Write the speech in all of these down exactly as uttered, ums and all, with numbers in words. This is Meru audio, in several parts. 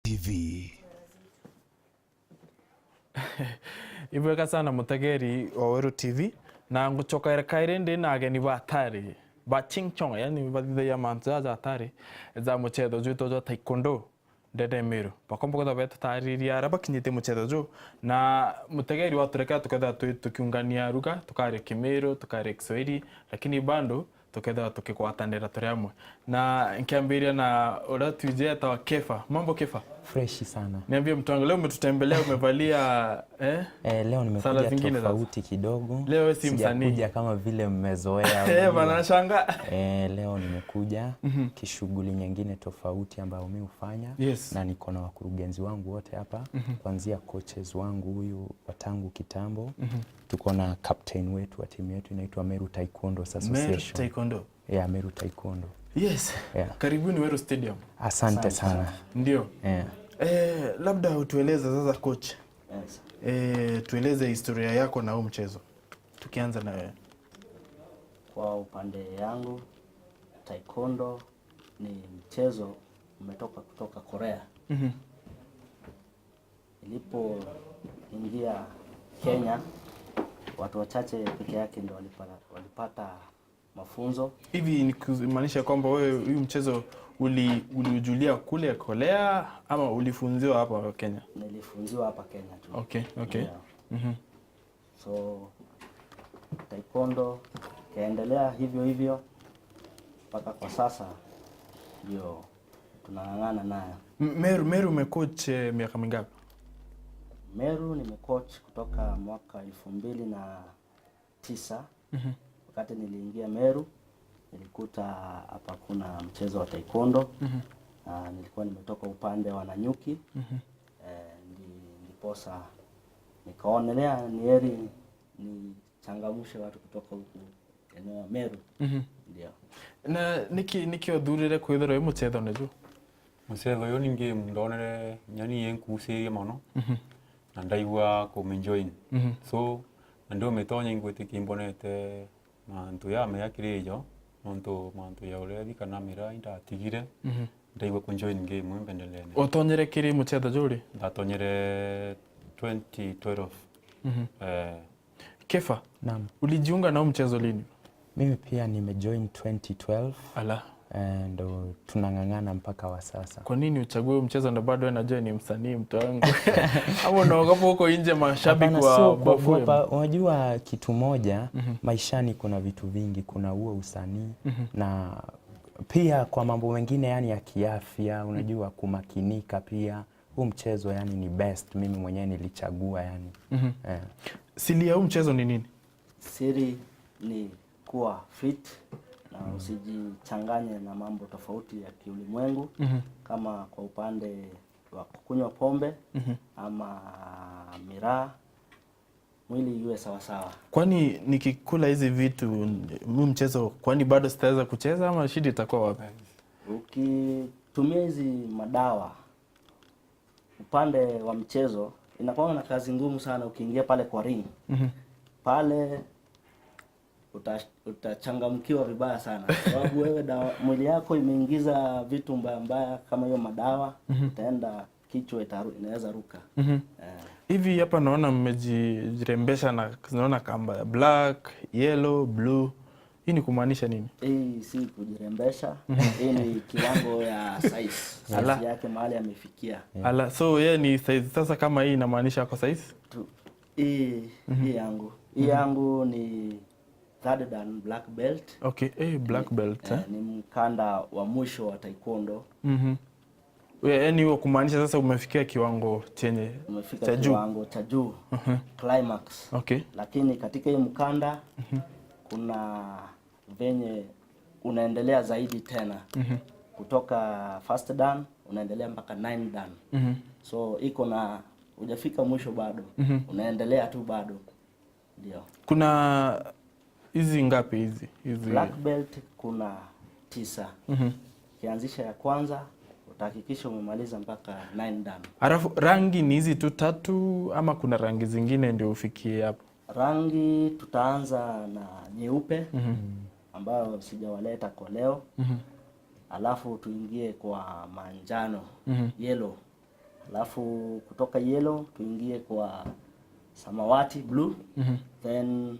T V. Ibwega sana mutegeri wa Weru T V, na ngucoka kairi ndi na ageni ba atari, ba ching chong, yani bathithagia mantu jaja atari ja muchetho jwitu jwa taekwondo ndene Meru. Bakomba kwithirwa betutariria aria bakinyite muchetho ju, na mutegeri waturekera tukethirwa twi-, tukiungania ruga, tukaria Kimiru, tukaria Kiswahili, lakini bado tukethirwa tukigwatanira turi amwe. Na nkiambiria na uria twiji etawa Kefa. Mambo Kefa? Freshi sana. Niambie mtu wangu, leo umetutembelea, umevalia, eh? Eh, leo nimekuja sala zingine sasa. Tofauti kidogo. Leo wewe si msanii. Sijakuja kama vile mmezoea, eh, unajua. Bana shanga. Eh, leo nimekuja, mhm, kishughuli nyingine tofauti ambayo mi hufanya. Yes. Na niko na wakurugenzi wangu wote hapa, mhm, kuanzia coaches wangu huyu wa tangu kitambo. Mhm. Tuko na captain wetu wa timu yetu inaitwa Meru Taekwondo Association. Meru Taekwondo. Yeah, Meru Taekwondo. Yes. Yeah. Karibuni Weru Stadium. Asante sana. Ndio. Yeah. Eh, labda utueleze sasa, coach. Yes. Eh, tueleze historia yako na huu mchezo. Tukianza na wewe. Kwa upande yangu, taekwondo ni mchezo umetoka kutoka Korea. Mhm. Nilipoingia Kenya, watu wachache peke yake ndio walipata, walipata mafunzo. Hivi ni kumaanisha kwamba wewe huyu mchezo uli-, uliujulia kule Korea ama ulifunziwa hapa Kenya? Nilifunziwa hapa Kenya tu. Okay, okay. Yeah. Mhm. So, taekwondo ikaendelea hivyo hivyo mpaka kwa sasa ndio tunang'ang'ana nayo. M-, Meru, Meru umecoach, eh, miaka mingapi? Meru nimecoach kutoka mwaka elfu mbili na tisa. Mhm. Wakati niliingia Meru, nilikuta hapa kuna mchezo wa taekwondo. Mhm. Na nilikuwa nimetoka upande wa Nanyuki. Mhm. Eh, ndi-, ndiposa nikaonelea ni heri nichangamshe watu kutoka huku eneo ya Meru. Mhm. Ndio. Na niki, niki uthurire kwithirwa wi mucethone ju? Mucetho uyu ningi ndonere nyani inkuucirie mono, mhm, na ndaigua kumijoin. Mhm. So, na ndiumitonya ingwitikia imbonete mantu ya mea kiri ijo, nontu mantu ya urethi kana miraa indatigire, mhm, ndaigua kujoin game imbendelene. Utonyere kiri mucetho juri? Ndatonyere twenty twelve. Mhm. Eh. Kefa, naam, ulijiunga na huu mchezo lini? Mimi pia nimejoin twenty twelve. Ala. Eh, ndo tunang'ang'ana mpaka wa sasa. Kwa nini uchague huu mchezo na bado wewe najua ni msanii, mtu wangu? Ama unaogopa huko nje mashabiki? Hapana, wa sio kuogopa. Unajua kitu moja, mhm, maishani kuna vitu vingi, kuna huo usanii, mhm, na pia kwa mambo mengine, yani ya kiafya, unajua kumakinika pia. Huu mchezo yani ni best, mimi mwenyewe nilichagua yani. Mhm. Eh. Siri ya huu mchezo ni nini? Siri ni kuwa fit na, mhm, usijichanganye na mambo tofauti ya kiulimwengu, mhm, kama kwa upande wa kukunywa pombe, mhm, ama miraa, mwili iwe sawasawa. Kwani nikikula hizi vitu, huu mchezo, kwani bado sitaweza kucheza ama shida itakuwa wapi? Ukitumia hizi madawa, upande wa mchezo, inakuwa na kazi ngumu sana ukiingia pale kwa ring. Mhm. Pale uta-, utachangamkiwa vibaya sana. Sababu wewe dawa, mwili yako imeingiza vitu mbaya mbaya kama hiyo madawa, mhm, utaenda kichwa itaru-, inaweza ruka. Mhm. Eh. Hivi hapa naona mmejirembesha na, naona kamba ya black, yellow, blue. Hii ni kumaanisha nini? Hii si kujirembesha. Mhm. Hii ni kiwango ya size. Ala. Size yake mahali amefikia. Yeah. Ala, so yeye ni size. Sasa kama hii inamaanisha ako size? Tu-, hii, mhm, hii yangu. Hii, mhm, yangu ni third dan black belt. Okay, eh, black belt, eh, eh? Ni mkanda wa mwisho wa taekwondo. Mhm. We-, yani hiyo kumaanisha sasa umefikia kiwango chenye, umefika cha juu, kiwango cha juu. Mhm. Climax. Okay. Lakini katika hii mkanda, mhm, kuna venye unaendelea zaidi tena. Mhm. Kutoka first dan, unaendelea mpaka nine dan. Mhm. So, iko na, hujafika mwisho bado. Mhm. Unaendelea tu bado. Ndio. Kuna hizi ngapi hizi? Hizi black belt kuna tisa. Mhm. Ukianzisha ya kwanza, utahakikisha umemaliza mpaka nine dan. Alafu rangi ni hizi tu tatu ama kuna rangi zingine ndio ufikie hapo? Rangi tutaanza na nyeupe, mhm, ambayo sijawaleta kwa leo. Mhm. Alafu tuingie kwa manjano, mhm, yellow. Alafu kutoka yellow tuingie kwa samawati, blue, Mhm. then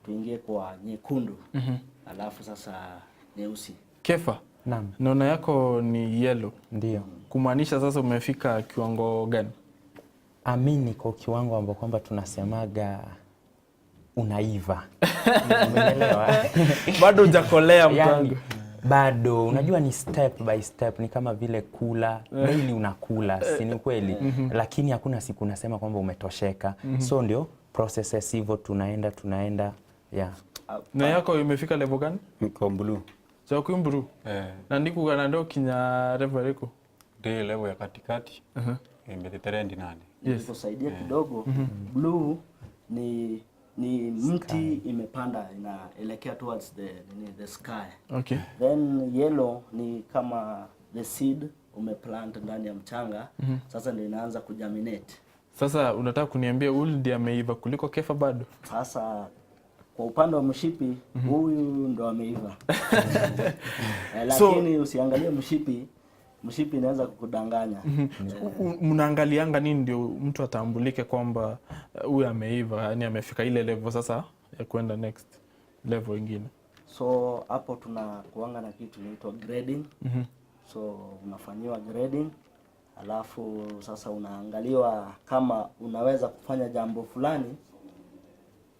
tuingie kwa nyekundu, Mhm. alafu sasa nyeusi. Kefa, Naam. naona yako ni yellow. Ndio. Kumaanisha sasa umefika kiwango gani? Ami niko kiwango ambapo kwamba tunasemaga unaiva. Umeelewa? Bado hujakolea, mtu Yani, wangu. bado, unajua ni step by step, ni kama vile kula, Eh. daily unakula, si ni kweli? Mhm. Lakini hakuna siku unasema kwamba umetosheka. Mhm. So ndio processes hivyo, tunaenda, tunaenda, yeah. Na yako imefika level gani? Niko blue. Sio ku blue. Eh. Na ndikuga na ndio kinya level iko. Ndi level ya katikati. Aha. Imbitite red nani. Yes. Nikusaidia Eh. kidogo. Mhm. Blue ni, ni mti Sky. imepanda inaelekea towards the, nini, the sky. Okay. Then yellow ni kama the seed umeplant ndani ya mchanga. Mhm. Sasa ndio inaanza kugerminate. Sasa unataka kuniambia huyu ndiye ameiva kuliko Kefa bado? Sasa kwa upande wa mshipi, Mhm. huyu ndo ameiva. Eh, So lakini usiangalie mshipi, mshipi inaweza kukudanganya. Mhm. Eh. U-, u-, mnaangalianga nini ndio mtu atambulike kwamba, eh, huyu ameiva, yani amefika ile level sasa ya kwenda next level ingine? So hapo tunakuanga na kitu inaitwa grading. Mhm. So unafanyiwa grading, alafu sasa unaangaliwa kama unaweza kufanya jambo fulani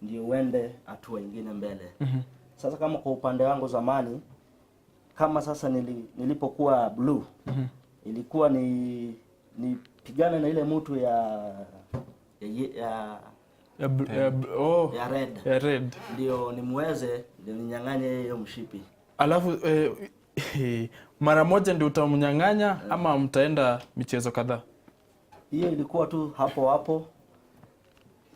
ndio uende hatua ingine mbele. Mhm. Sasa kama kwa upande wangu zamani, kama sasa nili-, nilipokuwa blue, Mhm. ilikuwa ni, nipigane na ile mtu ya, ya, ya Ya bl-, ya bl-, oh, ya red. ya red. Ndio nimweze, ndio ninyang'anye hiyo mshipi. Alafu, eh, mara moja ndio utamnyang'anya Eh. ama mtaenda michezo kadhaa? Hiyo ilikuwa tu hapo hapo.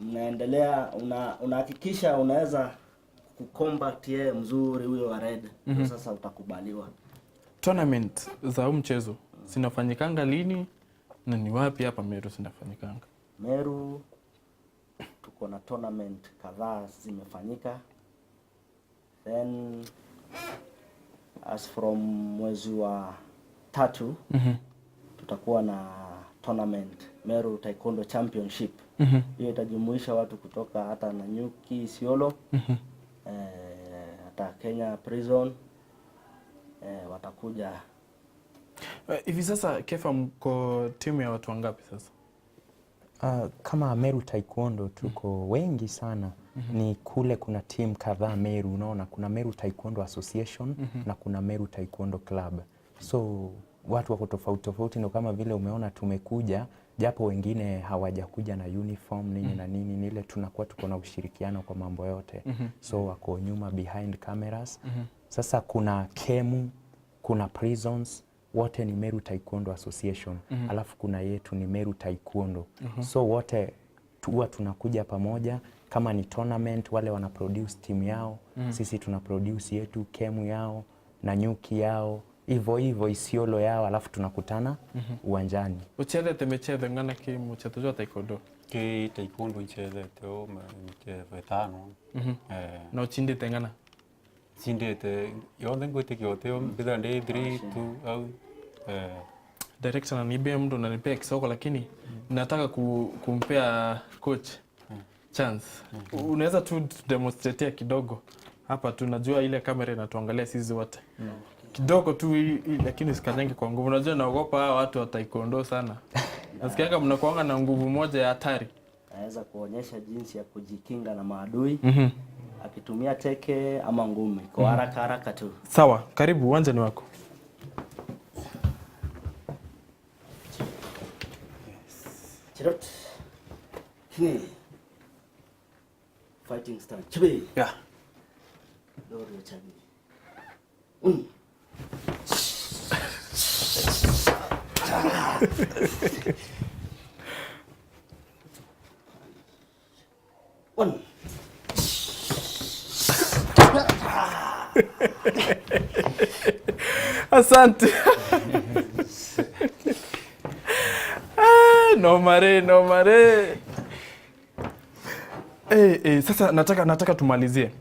Unaendelea, una-, unahakikisha unaweza kucombat yeye mzuri huyo wa red. Ndio Mhm. sasa utakubaliwa. Tournament za huu mchezo zinafanyikanga lini na ni wapi hapa Meru zinafanyikanga? Meru tuko na tournament kadhaa zimefanyika. Then as from mwezi wa tatu, Mhm. tutakuwa na tournament, Meru Taekwondo Championship. Mhm. Hiyo itajumuisha watu kutoka hata Nanyuki, Isiolo, Mhm. eh, hata Kenya Prison, eh, watakuja. Eh, hivi sasa, Kefa, mko timu ya watu wangapi sasa? Ah, kama Meru Taekwondo tuko wengi sana. Mhm. Ni kule kuna team kadhaa Meru, unaona, kuna Meru Taekwondo Association Mhm. na kuna Meru Taekwondo Club. So, watu wako tofauti tofauti, ndo kama vile umeona tumekuja, japo wengine hawajakuja na uniform, nini Mhm. na nini, ni ile tunakuwa tuko na ushirikiano kwa mambo yote. Mhm. So, wako nyuma behind cameras. Mhm. Sasa kuna kemu, kuna prisons, wote ni Meru Taekwondo Association. Mhm. Alafu kuna yetu ni Meru Taekwondo. Mhm. So wote tu-, huwa tunakuja pamoja, kama ni tournament, wale wana produce team yao, Mhm. sisi tuna produce yetu, kemu yao, Nanyuki yao, hivyo hivyo Isiolo yao, alafu tunakutana Mhm. uwanjani. Uchethete michetho ing'ana ki mucheto jwa taekwondo? Ki taekwondo ncethete o ma-, michetho itano. Mhm. Eh. Na uchindite ing'ana? Cindite yonthe ngwitikia utio, mbithira ndi three two au. Eh. Director ananiambia mtu ananipea kisoko, lakini nataka ku-, kumpea coach Mm. chance. Mm. Unaweza tu demonstrate kidogo hapa tu, najua ile kamera inatuangalia sisi wote. Mm. Kidogo tu hii, hii, lakini usikanyange kwa nguvu. Unajua naogopa hawa watu wa taekwondo sana. Nasikianga mnakuanga na nguvu moja ya hatari. Anaweza kuonyesha jinsi ya kujikinga na maadui, Mhm. akitumia teke ama ngumi, kwa Mhm. haraka haraka tu. Sawa, karibu, uwanja ni wako. Chirot. Hii. Fighting style. Chibi. Yeah. Dori ya chabi. One. Asante. Ah, no mare, no mare. Eh, eh, sasa nataka, nataka tumalizie.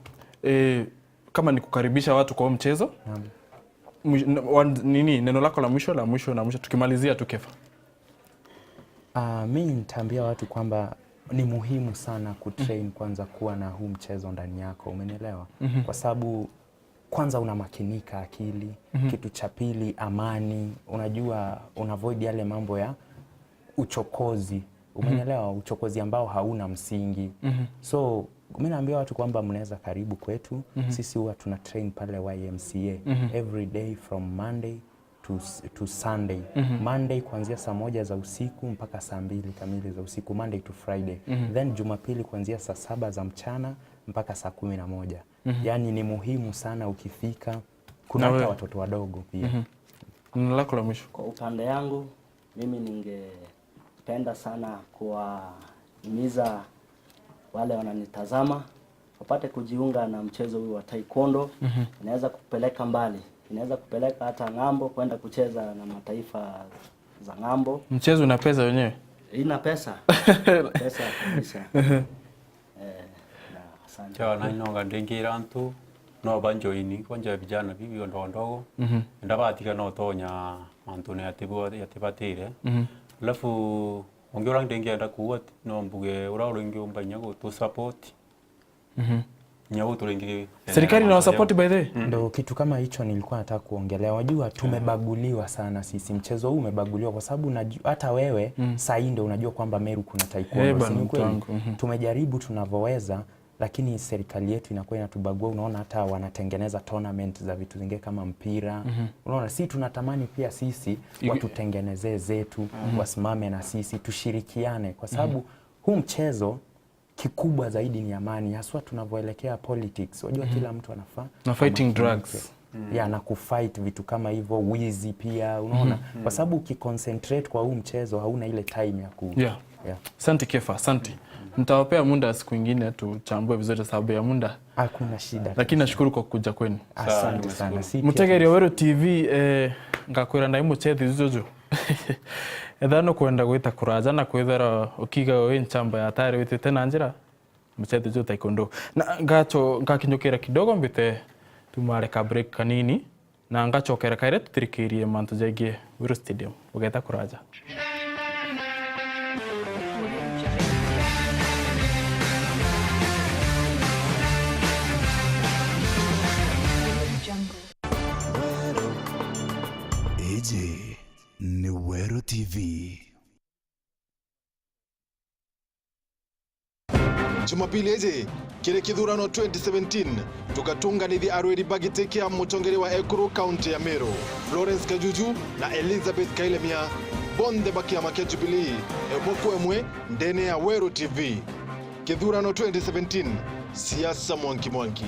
Eh, kama ni kukaribisha watu kwa huu mchezo. Naam. Mwi-, n-, wan-, nini, neno lako la mwisho, la mwisho, la mwisho, tukimalizia tu, Kefa. Ah, mi nitaambia watu kwamba ni muhimu sana kutrain kwanza kuwa na huu mchezo ndani yako, umenielewa? Kwa sababu kwanza unamakinika akili, kitu cha pili amani, unajua una avoid yale mambo ya uchokozi, umenielewa? Uchokozi ambao hauna msingi. So mi naambia watu kwamba mnaweza karibu kwetu, sisi huwa tuna train pale Y M C A every day from Monday to, s- to Sunday. Monday kuanzia saa moja za usiku mpaka saa mbili kamili za usiku, Monday to Friday. Then Jumapili kuanzia saa saba za mchana mpaka saa kumi na moja. Yaani ni muhimu sana ukifika. Kuna Na hata wewe? Watoto wadogo pia. Neno lako la mwisho. Kwa upande yangu, mimi ningependa sana kuwahimiza wale wananitazama wapate kujiunga na mchezo huu wa taekwondo. Inaweza kupeleka mbali, inaweza kupeleka hata ng'ambo kwenda kucheza na mataifa za ng'ambo. Mchezo una pesa wenyewe? Ina pesa. Pesa kabisa. Eh, na asante. Kio na inonga ndingira antu no banjoini kwanja vijana bibi ndogo ndogo. Ndabatiga no tonya mantu ni atibu atibatire. Alafu ungi ura ndingienda kuuga ati no mbuge ura uringi umba inya gutu support. Inya gutu ringi. Serikali na support by the way. Ndo kitu kama hicho nilikuwa nataka kuongelea. Wajua tumebaguliwa sana sisi. Mchezo huu umebaguliwa kwa sababu unaju- hata wewe saa hii ndio unajua kwamba Meru kuna taekwondo. Eh, Si ni bana, mtu kweli? Wangu. Tumejaribu tunavyoweza, lakini serikali yetu inakuwa inatubagua. Unaona hata wanatengeneza tournament za vitu zingine kama mpira. Unaona, si tunatamani pia sisi watutengenezee zetu, wasimame na sisi, tushirikiane kwa sababu huu mchezo kikubwa zaidi ni amani, haswa tunavyoelekea politics. Wajua kila mtu anafaa Na fighting amaki drugs. Yake. Yeah, na kufight vitu kama hivyo, wizi pia, unaona? Kwa sababu ukiconcentrate kwa huu mchezo hauna ile time ya ku Yeah. Yeah. Asante Kefa, asante. Nitawapea muda siku ingine tuchambue vizuri sababu ya muda. Hakuna shida. Lakini nashukuru kwa kuja kwenu. Asante sana. Si pia Mutegeri wa Weru T V, eh, ngakwira ndai muchethi juju. Ethira nukwenda gwita kuraja na kwithira ukiga wi nchamba ya tayari witite na njira, muchethi juju taekwondo. Na ngacho ngakinyukira kidogo mbite tumareka break kanini. Na ngachokera kaire tutirikirie mantu jegii Weru Stadium. Ugeta kuraja. Iji ni Weru T V. Jumapili iji, kiri kithurano twenty seventeen, tugatunganithia arwiri ba giti kia mutongeria wa ekuru kaunti ya Meru, Florence Kajuju na Elizabeth Kailemia, bonthe ba kiama kia Jubilee, emwe kwa emwe, ndene ya Weru T V. Kithurano twenty seventeen, siasa mwanki mwanki.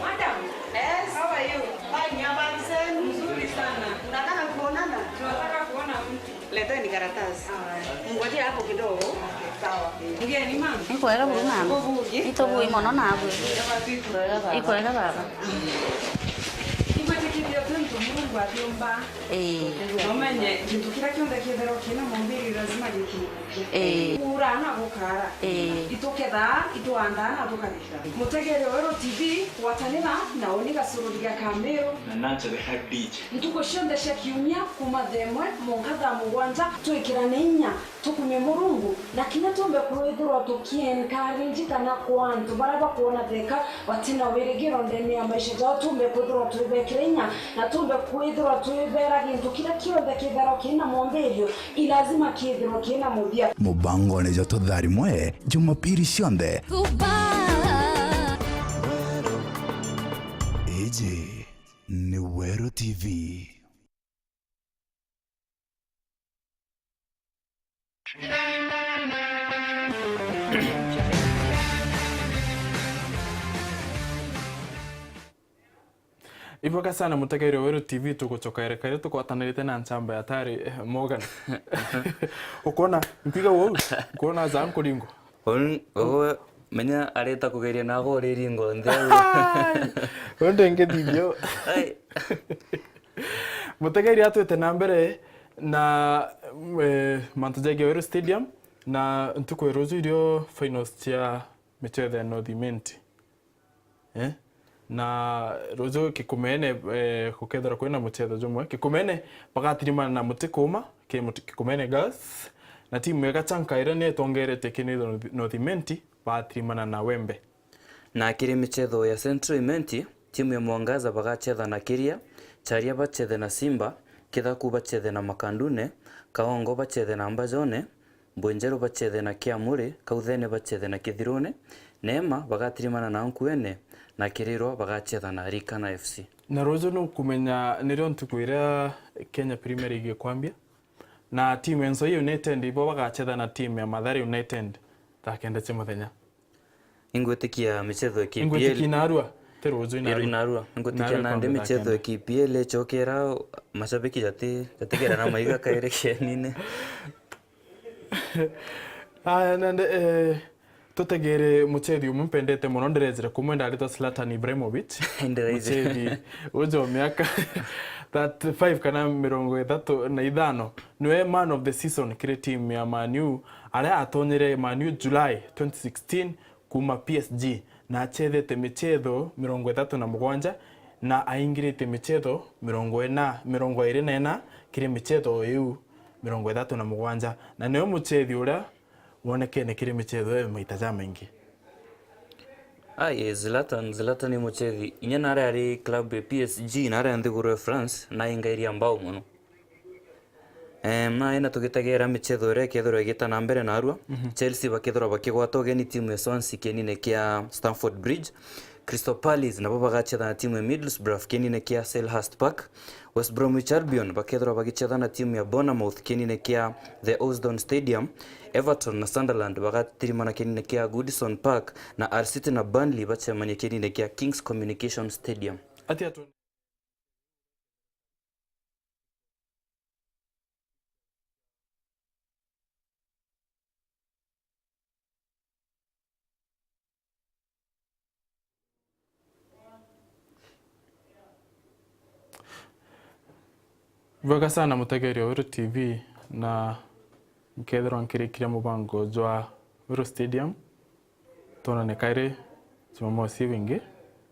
Madam, yes, how are you? Fine, habari zenu? Mzuri sana. Unataka kuonana? Tunataka kuona mtu. Leteni karatasi. Haya. Ngojea hapo kidogo. Okay, sawa. Mgeni mama. Ikwega buru mama. Uko bugi? Ito bui mono nabwe. Ikwega baba. Ikwega baba. Igwitikiria tu ntu Murungu atiumba. Ii. Na umenye gintu kiria kionthe kithirwa kina maumbiri lazima gikinyuke. Ii. Kuura na gukara. Ii. Itukethaa, itwandaa na tukathira. Mutegeri wa Weru T V, gwatanira na uni gacururia ka Meru. Na Nancha the Hard D J. Ntuku cionthe cia kiumia, kuuma thaa imwe mwanka thaa mugwanja, twikirane inya, tukumye Murungu, na kinya tumbe kwithirwa tukiencourage kana kwa antu baria bakwona theka batina wirigiro ndene ya maisha jao, tumbe kwithirwa twibekira inya, na tumbe kwithirwa twibera gintu kiria kionthe kithirwa kina mwambirio, i lazima kithirwa kina muthia. Mubangone jwa Tuthari Mwe, Jumapili cionthe. Kuba. Iji ni Weru T V. Ibwega sana mutegeri wa Weru T V, tugucoka ere kairi tukwatanirite na nchamba ya tari, eh, Morgan. Ukwona, nkiuga uu, ukwona aja nkuringwa. Uu, uu, menya areta kugeria nago uriringo nthi au. Ai, uu ndingithithio. Ai. Mutegeri atwite na mbere na, eh, mantu jegii Weru Stadium. Na ntuku ya ruju irio finals cia michetho ya North Imenti. Eh? Na ruju Kikumene, eh, gukethirwa kwina muchetho jumwe. Kikumene bagatirimana na Mutikuma, ki Muti-, Kikumene Girls, na timu ya Gachanka iria ni itongeretie ki North Imenti, bagatirimana na Wembe. Na kiri michetho ya Central Imenti, timu ya Mwangaza bagachetha na Kiria, Charia bachethe na Simba, Kithaku bachethe na Makandune, Kaongo bachethe na Mbajone, Mbwenjeru bachethe na Kiamuri, Kauthene bachethe na Kithirune, Neema bagatirimana na Nkuene, na Kirirwa bagachetha na Rikana F C. Na ruju nukumenya nirio ntuku iria Kenya Premier League ikwambia, na timu ya Nzoia United ibo bagachetha na timu ya Mathare United thaa kenda cia muthenya. Ingwitikia michetho ya K P L. Ingwitikia inarua, ti ruju inarua. Inarua. Ingwitikia nandi michetho ya K P L icokera, mashabiki jati-, jatigera na maiga kairi kienine. Aya, nande, eh, tutegere muchethi umwe mpendete muno, ndirejire kumwenda, aritwa Zlatan Ibrahimovic. Ndirejire. Muchethi uju wa miaka thirty-five kana mirongo ithatu na ithano. Niwe man of the season kiri timu ya Man U, aria atonyire Man U July twenty sixteen kuma P S G, na achethete michetho mirongo ithatu na mugwanja, na aingirite michetho mirongo ina, mirongo iri na ina kiri michetho iu mirongo ithatu na mugwanja, na niwe muchethi uria wonekene kiri michetho iyo maita jamaingi. Ai, Zlatan, Zlatan ni muchethi. Inya naria ari club ya P S G, naria nthiguru ya France, na ingairia mbao muno. Em, na ina tugitegera michetho iria ikethirwa igita na mbere narua. Mhm. Chelsea bakethirwa bakigwata ugeni timu ya Swansea kienine kia Stamford Bridge. Crystal Palace nabo bagachetha na timu ya Middlesbrough kienine kia Selhurst Park. West Bromwich Albion bakethirwa bagichetha na timu ya Bournemouth kienine kia the Houston Stadium. Everton na Sunderland bagatirimana kienine kia Goodison Park, na Hull City na Burnley bacemanie kienine kia Kings Communication Stadium. Atia tu- Bwega sana mutegeri wa Weru T V, na nkethirwa nkirikiria mubango jwa Weru Stadium. Twonane kairi Jumamosi iu ingi.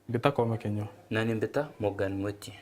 Mbita Kome Kenyo. Na ni mbita Morgan Mweti.